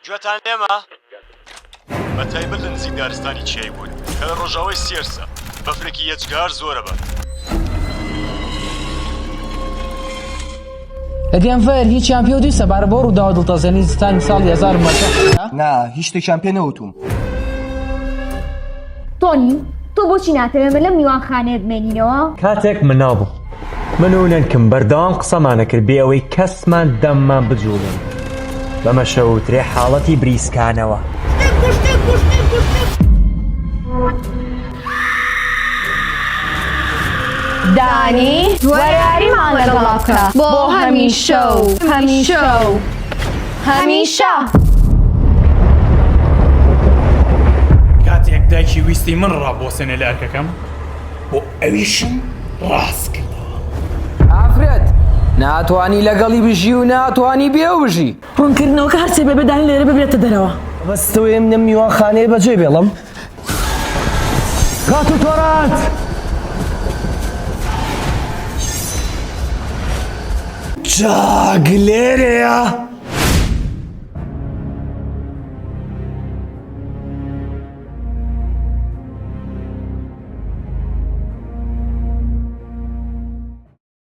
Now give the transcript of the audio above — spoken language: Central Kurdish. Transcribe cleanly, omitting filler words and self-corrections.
گوێتان لێمە؟ بە تایبەت لە نزیک دارستانی چیای بوون کە لە ڕۆژاوای سیەرسە، بەفرێکی یەجگار زۆرە بە. لە دێنڤەر هیچیان پێ وتووی سەبارەت بەو ڕووداوە دڵتەزێنەی زستانی ساڵی 1970؟ نا، هیچ شتێکیان پێ نەوتووم. تۆنی، تۆ بۆچی ناتەوێ ئێمە لەم میوانخانەیە بمێنینەوە؟ کاتێک مناڵ بووم من و نەنکم بەردەوام قسەمان ئەکرد بێ ئەوەی کەسمان دەممان بجوڵێنین بەمەشە وترێ حاڵەتی بریسکانەوە. دانی، وەرە یاریمان لەگەڵا بکە بۆ هەمیشە و هەمیشە و هەمیشە. کاتێک دایکی ویستی من ڕابوەسێنێ لە ئەرکەکەم، بۆ ئەویشم ڕاست کردەوە. ئافرەت ناتوانی لەگەڵی بژی و ناتوانی بێ ئەو بژی. ڕوونکردنەوەکە هەرچێ بێ بێ دانی لێرە ببرێتە دەرەوە. مەبەستتەوەیە من ئەم میوانخانەیە بەجێ بێڵم؟ خاتوو تۆرانت! جاک لێرەیە؟